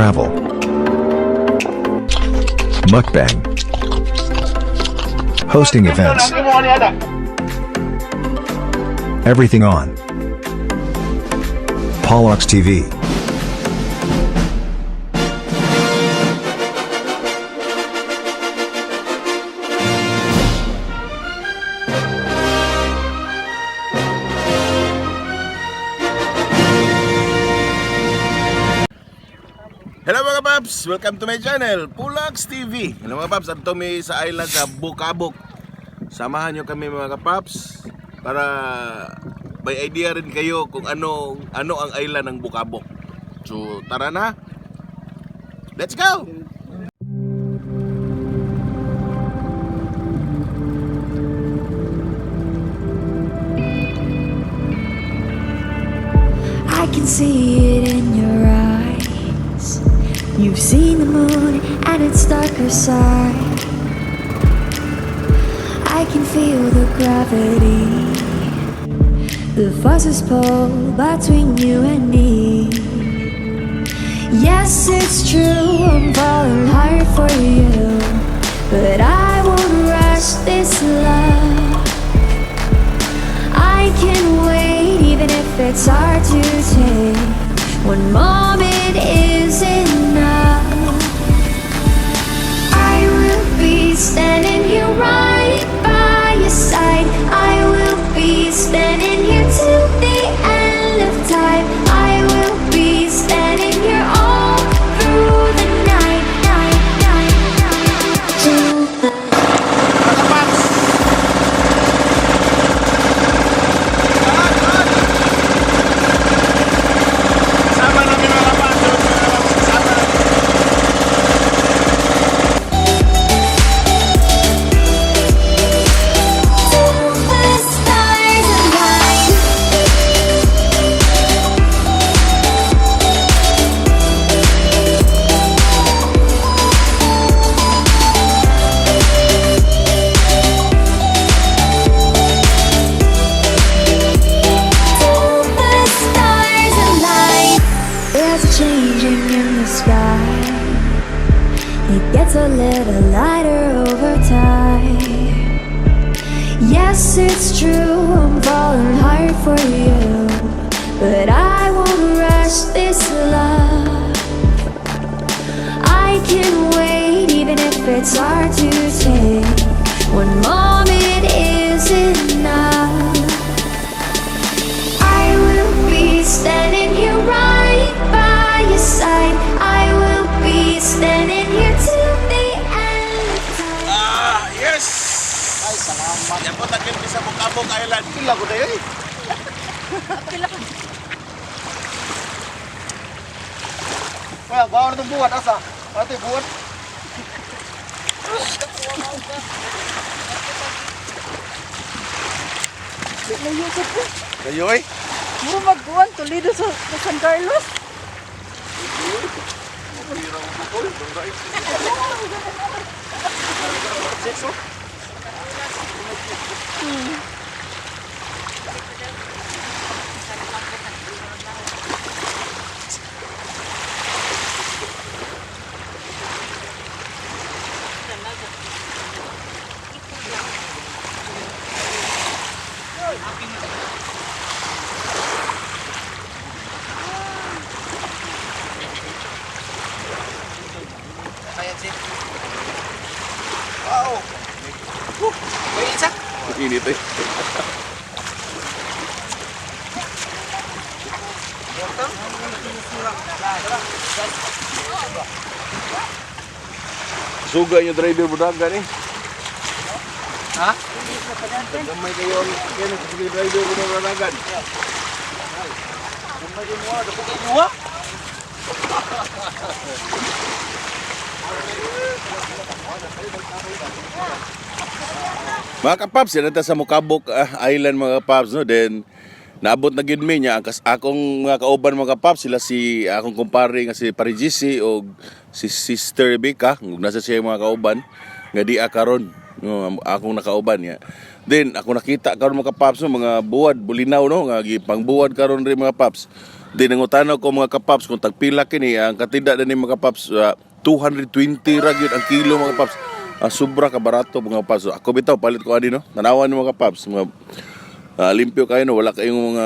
Travel. Mukbang. Hosting events. Everything on Pollux TV. Hello, mga paps! Welcome to my channel, Pulax TV. Hello, mga paps, adto mi sa island sa Bukabok. Samahan nyo kami, mga kapaps, para may idea rin kayo kung ano ano ang island ng Bukabok. So tara na! Let's go! I can see it in your eyes. You've seen the moon and its darker side. I can feel the gravity, the forces pull between you and me. Yes, it's true, I'm falling hard for you, but I won't rush this love. I can wait even if it's hard to take. One moment is enough. I will be standing here right by your side. I will be standing here till the end of time. I will be standing here all through the night, night, night, night. Till the Mga kapaps! Kasama namin, mga kapaps! Mga kapaps, kasama namin. Till the stars align. Till the stars align. There's a changing in the sky. It gets a little lighter over time. Yes, it's true, I'm falling hard for you. But I won't rush this love. I can wait even if it's hard to take. One moment is enough. I will be standing here right by your side. I will be standing here till the end of time. Ah, yes! Ay, salamat. Yan po, tagil sa Bukabok Island. Pila ko tayo eh. Wala, bawa na itong buwan, asa? Ano ito, buwan? Kayo eh. Muro magkuhan, Toledo sa San Carlos. Wow! May isa? Init eh. Suga yung driver budagan eh. Ha? Gamay kayo ang yan ang sige driver budagan. Gamay kayo mo, dako kayo mo. Mga kapaps, yan ta sa Mukabok Island, mga kapaps, no. Then naabot na gyud mi niya ang akong mga kauban, mga kapaps, sila si akong kumpare nga si Parigisi o si Sister Rebecca, ug nasa siya yung mga kauban nga di karon, no, akong nakauban niya. Then ako nakita karon, mga kapaps, no, mga buwad bulinaw, no, nga gipangbuwad karon rin, mga paps. Di nangutana ko, mga kapaps, kung tagpila kini ang katida ni, mga kapaps, 220 ra gyud ang kilo, mga kapaps. Sobra ka barato, mga kapaps. So, ako bitaw palit ko ani, no. Tanawan ni, mga kapaps, mga limpyo kayo, no, wala kayong mga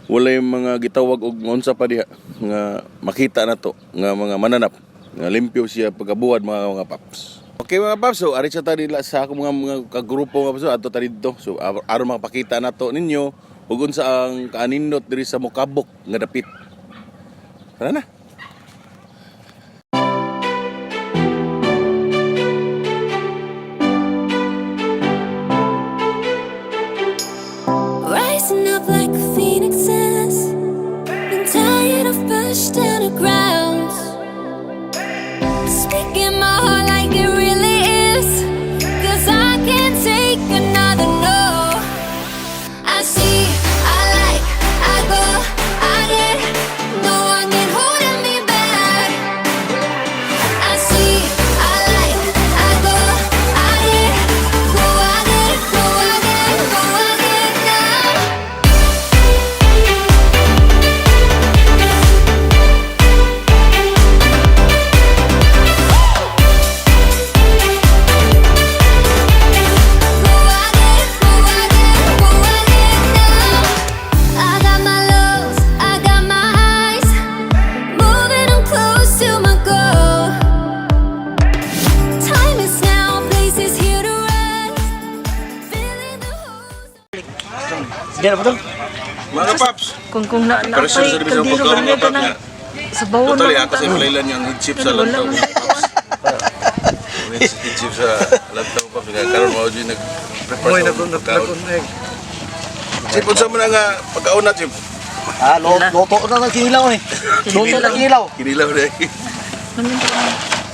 wala yung mga gitawag og unsa pa diha nga makita na to nga mga mananap nga limpyo siya pagkabuhat, mga paps. Okay, mga paps, so ari sa ta nila sa akong mga kagrupo, mga paps, so adto ta didto. So aron makapakita nato ninyo ug unsa ang kaanindot diri sa Mokabok nga dapit. Tara na. Rising up like a phoenixes. Been tired of pushed down the ground. Speaking my heart like it really is. 'Cause I can't take another no. I see, I like, I go, I get. No one can holding me back. I see, I like, I go, I get. Go, I get, go, I get, go, I get now. Go, I get, go, I get, go, I get now. I got my lows, I got my eyes. Moving on close to my goal. Time is now, place is here to rest. Filling the holes. Di na ba to? Mga paps, Kung na pero sure sa napay bisang kaldero pagkaon, ganyan mga ka paps na. nga. Sa bawon Totally na ako sa ipalaylan yung head chip sa Wala lantaw, man. mga paps. Head chip sa lantaw, paps, nga karon mao jud nag-prepare sa pagkaon. Chip, unsa man nga pagkaon na, chip? Ah, loto na ng kinilaw ni. Loto na kinilaw. Kinilaw na.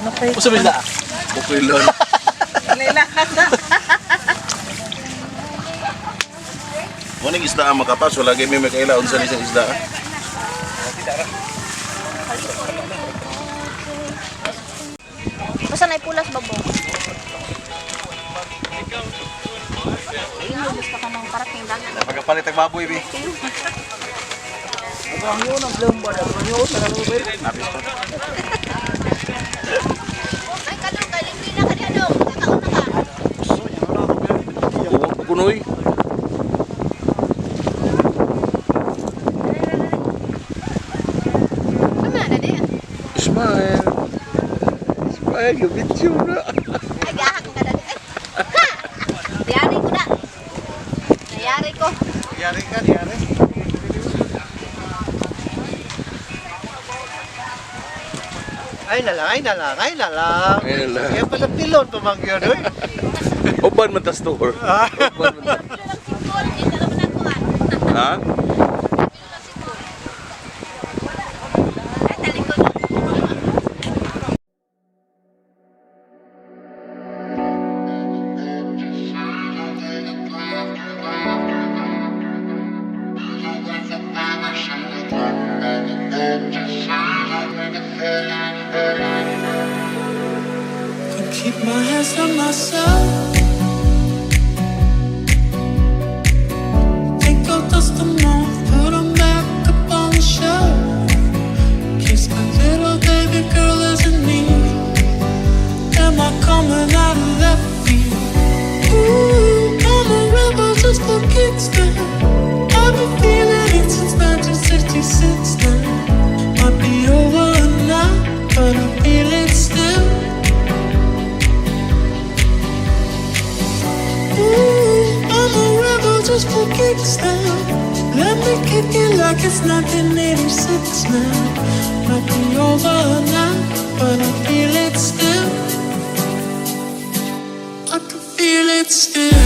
Napay. Usa ba sila? Okay lang. Morning isda ang makapas, wala kay may makaila unsa ni siyang isda. Basta na ipulas babo. Gusto ka ng parating dagan. Pagkapalit ang baboy bi. Ay, kadong, kalimpi na ka niya dong. Kakauna ka. Uwang kunoy. Sama na di. Smile. Smile, yung video na. Ay, gahak ka na di. Ay, ha! Yari ko na. Nayari ko. Yari ka, yari. Ay na lang, ay na lang, ay na lang. Ay na lang. Kaya pala pilon pamangyon, oy. Uban man ta store. Uban man ta. Sikol, ito naman ako ah. Ha? Ay, talikod. Can't keep my hands on myself. Think I'll dust them off, put 'em back up on the shelf. Kiss my little baby girl is in need. Am I coming out of left field? Ooh, I'm a rebel just for kicks now. I've been feeling it since 1966 now. Might be over now, but I feel it still. Ooh, I'm a rebel just for kicks now. Let me kick it like it's 1986 now. Might be over now, but I feel it still. I can feel it still.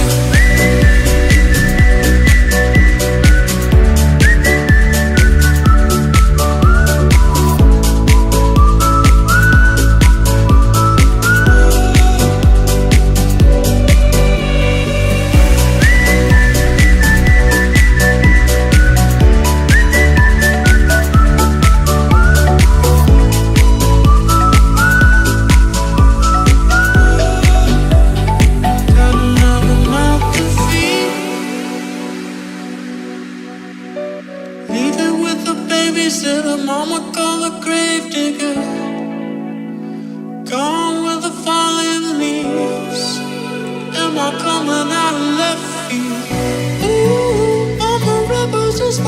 Got another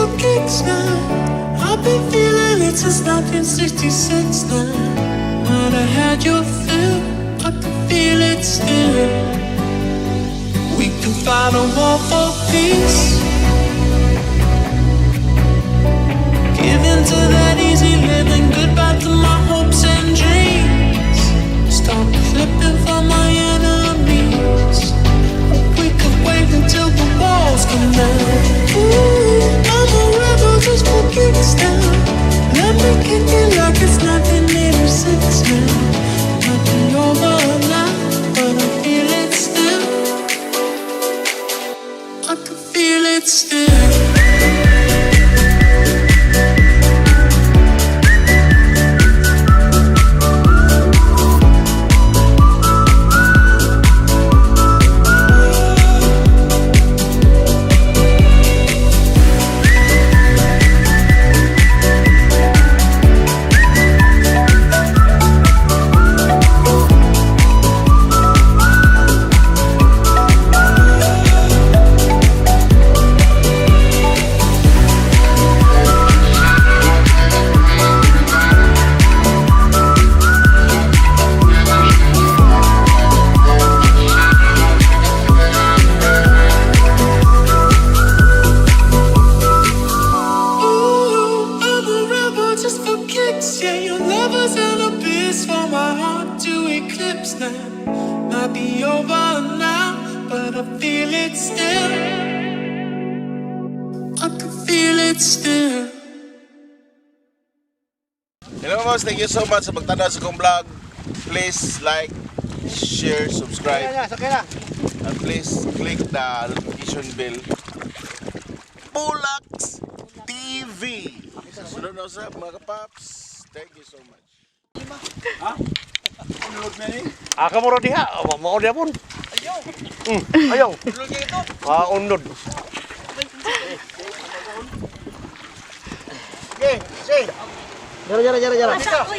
for kicks now. I've been feeling it since 1966 now. Might have had your fill, I can feel it still. We can fight a war for peace. Give in to that easy living. Goodbye to my hopes and dreams. Stop flipping for my enemies. We could wait until the walls come down. Ooh, I'm a rebel just for kicks now. Let me kick it like it's 1986 now. Might be over now, but I feel it still. I can feel it still. Ooh, I'm a rebel just for kicks. Yeah, your lover's an abyss for my heart to eclipse now. Might be over now, but I feel it still. I can feel it still. Hello boss, thank you so much sa pagtanaw sa kong vlog. Please like, share, subscribe. Sakay na. And please click the notification bell. Pulax TV. Sunod na usab mga kapaps. Thank you so much. Ah, kamo diha. Mao diha pun. Ayaw. Ayaw. Ah, unod. Okay, sige. Jara, jara, jara, jara. Uy.